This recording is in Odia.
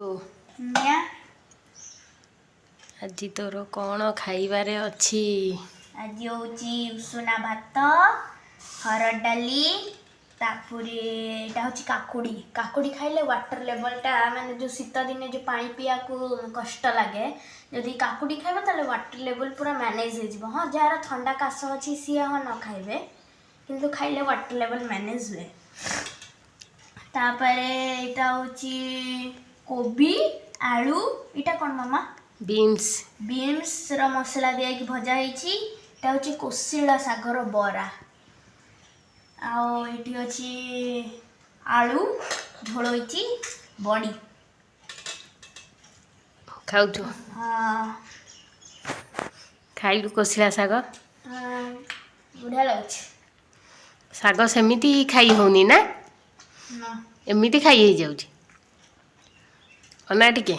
ନିଆ। ଆଜି ତୋର କ'ଣ ଖାଇବାରେ ଅଛି? ଆଜି ହେଉଛି ଉଷୁନା ଭାତ, ହରଡ଼ ଡାଲି, ତାପରେ ଏଇଟା ହେଉଛି କାକୁଡ଼ି। କାକୁଡ଼ି ଖାଇଲେ ୱାଟର ଲେବଲଟା, ମାନେ ଯେଉଁ ଶୀତ ଦିନେ ଯେଉଁ ପାଣି ପିଇବାକୁ କଷ୍ଟ ଲାଗେ, ଯଦି କାକୁଡ଼ି ଖାଇବ ତାହେଲେ ୱାଟର ଲେବଲ ପୁରା ମ୍ୟାନେଜ୍ ହେଇଯିବ। ହଁ, ଯାହାର ଥଣ୍ଡା କାଶ ଅଛି ସିଏ ହଁ ନ ଖାଇବେ, କିନ୍ତୁ ଖାଇଲେ ୱାଟର ଲେବଲ ମ୍ୟାନେଜ୍ ହୁଏ। ତାପରେ ଏଇଟା ହେଉଛି କୋବି ଆଳୁ। ଏଇଟା କ'ଣ ମାମା? ବିନ୍ସ। ବିନ୍ସର ମସଲା ଦିଆହେଇକି ଭଜା ହେଇଛି। ଏଇଟା ହେଉଛି କୋଶିଳା ଶାଗର ବରା। ଆଉ ଏଇଠି ଅଛି ଆଳୁ ଝୋଳ ହେଇଛି, ବଡ଼ି। ଖାଉଛୁ? ହଁ। ଖାଇଲୁ କୋଶିଳା ଶାଗ? ହଁ, ବଢ଼ିଆ ଲାଗୁଛି। ଶାଗ ସେମିତି ଖାଇ ହଉନି ନା? ନା। ଏମିତି ଖାଇ ହେଇଯାଉଛି। ଅନା ଟିକେ।